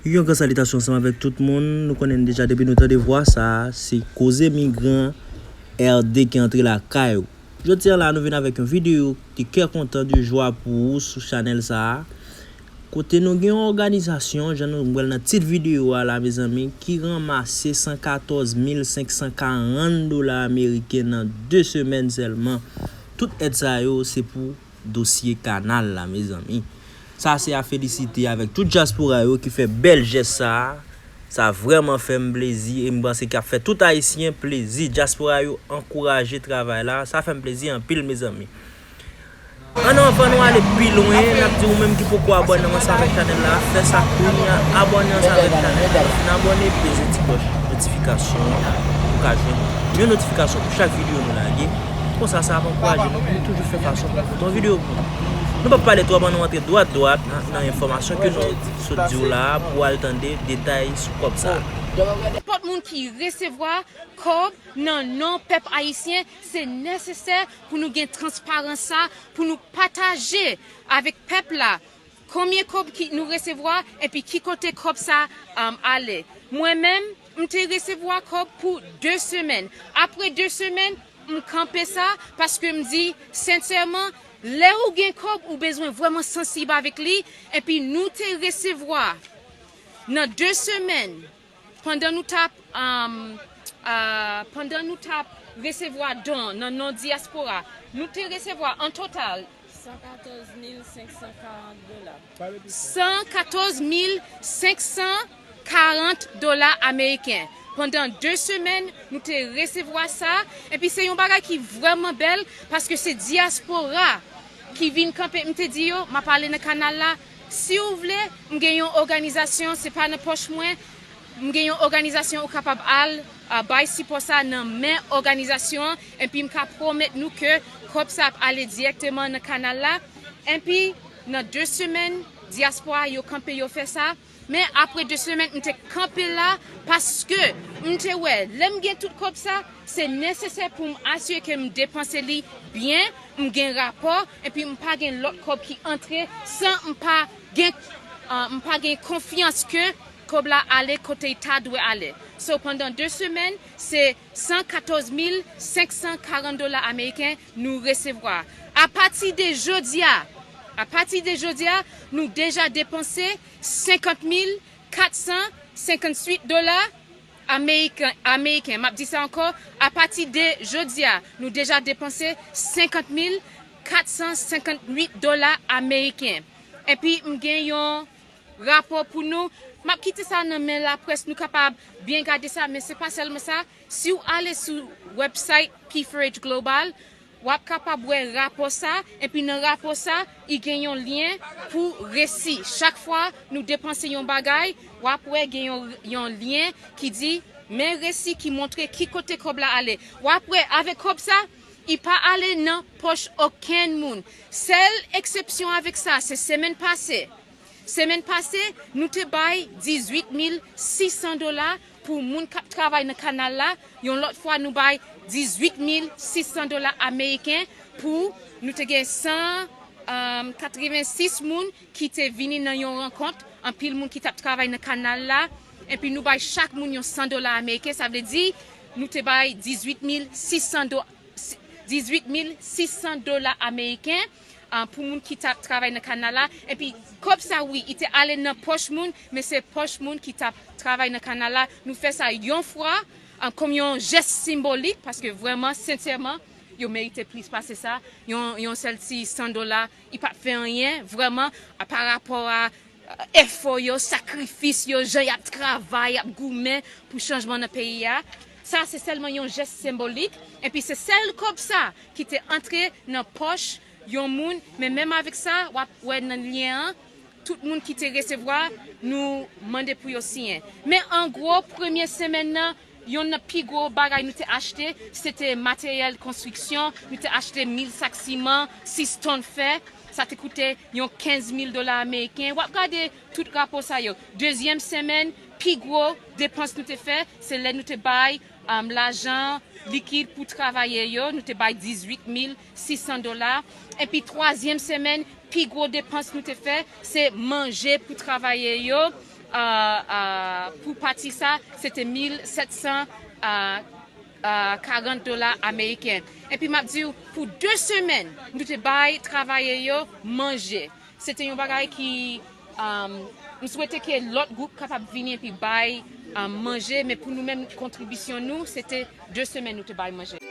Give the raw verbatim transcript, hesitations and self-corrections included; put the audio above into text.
Yon gran salitasyon ansanm avèk tout moun. Nou konnen deja depi nou tande vwa sa, se Koze Migran R D ki antre lakay ou. Jodi a la, nou vin avèk yon videyo ki kè kontan de jwa pou ou sou chanèl sa a. Kote nou gen yon òganizasyon, jan nou wè l nan tit videyo a la, mezanmi, ki ranmase san katòz mil senk san karant dola ameriken nan de semèn sèlman. Tout èd sa yo, se pou dosye kanal la, mezanmi. Sa se a felisite avèk tout dyaspora yo ki fè bèl jès sa a. Sa vrèman fè m plezi e m panse k ap fè tout Ayisyen plezi. Dyaspora yo ankouraje travay la. Sa fè m plezi anpil, mezanmi. Ann, anvan nou ale pi lwen, n ap di ou menm ki poko abòne ansanm avèk chanèl la, fè sa kounye a, abòne ansanm avèk chanèl la. Fin abòne, peze ti klòch notifikasyon an pou w ka jwenn yon notifikasyon pou chak videyo nou lage. Konsa, sa ap ankouraje nou pou nou toujou fè fason pou nou pote yon videyo pou nou. Nou p ap pale twòp, ann nou antre dwat dwat nan, nan enfòmasyon ke nou sot di w la a pou w al tande detay sou kòb sa a. Nenpòt moun ki resevwa kòb nan non pèp ayisyen, se nesesè pou nou gen transparans sa, pou nou pataje avèk pèp la konbyen kòb ki nou resevwa epi ki kote kòb sa, um, ale. Mwen menm, m te resevwa kòb pou de semèn. Apre de semèn, m kanpe sa paske m di, sensèman, lè ou gen kòb, ou bezwen vrèman sansib avèk li, epi nou te resevwa nan de semèn, pandan nou t ap, um, uh, pandan nou t ap resevwa don nan non dyaspora, nou te resevwa an total san katòz mil senk san karant dola. San katòz mil senk san karant dola ameriken. Pandan de semèn, nou te resevwa sa, epi se yon bagay ki vrèman bèl, paske se dyaspora ki vin kanpe. M te di yo, m ap ale nan kanal la. Si w vle, m gen yon òganizasyon, se pa nan pòch mwen, m gen yon òganizasyon ou kapab al, a, bay sipò sa nan men òganizasyon an, epi m ka pwomèt nou ke kòb sa ap ale dirèkteman nan kanal la. Epi, nan de semèn, dyaspora yo kanpe, yo fè sa. Men apre de semèn, m te kanpe la paske m te wè, lè m gen tout kòb sa, se nesesè pou m asire ke m depanse li byen, m gen rapò, epi m pa gen lòt kòb ki antre san m pa gen, a, m pa gen konfyans ke kòb la ale kote l ta dwe ale. So, pandan de semèn, se san katòz mil senk san karant dola ameriken nou resevwa. Apati de jodi a, apati de jodi a, nou deja depanse senkant mil kat san senkantuit dola ameriken, ameriken. M ap di sa ankò, apati de jodi a, nou deja depanse senkant mil kat san senkantuit dola ameriken. Epi, m gen yon rapò pou nou. M ap kite sa nan men laprès, nou kapab byen gade sa, men se pa sèlman sa. Si w ale sou website P four H Global, w ap kapab wè rapò sa, epi nan rapò sa, i gen yon lyen pou resi. Chak fwa nou depanse yon bagay, w ap wè gen yon, yon lyen ki di, men resi ki montre ki kote kòb la ale. W ap wè avèk kòb sa, i pa ale nan pòch okenn moun. Sèl eksepsyon avèk sa, se semèn pase. Semèn pase, nou te bay dizuit mil sis san dola pou moun k ap travay nan kanal la. Yon lòt fwa, nou bay dizuit mil sis san dola ameriken pou, nou te gen san, um, katrevensis moun ki te vini nan yon rankont, anpil moun ki t ap travay nan kanal la. Epi nou bay chak moun yon san dola ameriken, sa vle di nou te bay dizuit mil sis san do-, dizuit mil sis san dola ameriken, ah, pou moun ki t ap travay nan kanal la. Epi, kòb sa, wi, i te ale nan pòch moun, men se pòch moun ki t ap travay nan kanal la. Nou fè sa yon fwa, ah, kòm yon jès senbolik, paske vrèman, sensèman, yo merite plis pase sa. Yon, yon sèl ti san dola, i p ap fè anyen, vrèman, a, pa rapò a efò yo, sakrifis yo, jan y ap travay, y ap goumen pou chanjman nan peyi a. Sa se sèlman yon jès senbolik, epi se sèl kòb sa ki te antre nan pòch yon moun, men menm avèk sa, w ap wè nan lyen an, tout moun ki te resevwa, nou mande pou yo siyen. Men an gwo, premye semèn nan, yonn nan pi gwo bagay nou te achte, se te materyèl konstriksyon. Nou te achte mil sak siman, sis tòn fè. Sa te koute yon kenz mil dola ameriken. W ap gade tout rapò sa yo. Dezyèm semèn, pi gwo depans nou te fè, se lè nou te bay, um, lajan likid pou travayè yo. Nou te bay dizuit mil sis san dola. Epi twazyèm semèn, pi gwo depans nou te fè, se manje pou travayè yo. uh, uh, pou pati sa, se te mil sèt san karant dola ameriken. Epi m ap di w, pou de semèn, nou te bay travayè yo manje. Se te yon bagay ki, um, m swete ke lòt gwoup kapab vini epi bay, um, manje, men pou nou menm, kontribisyon nou, se te de semèn nou te bay manje.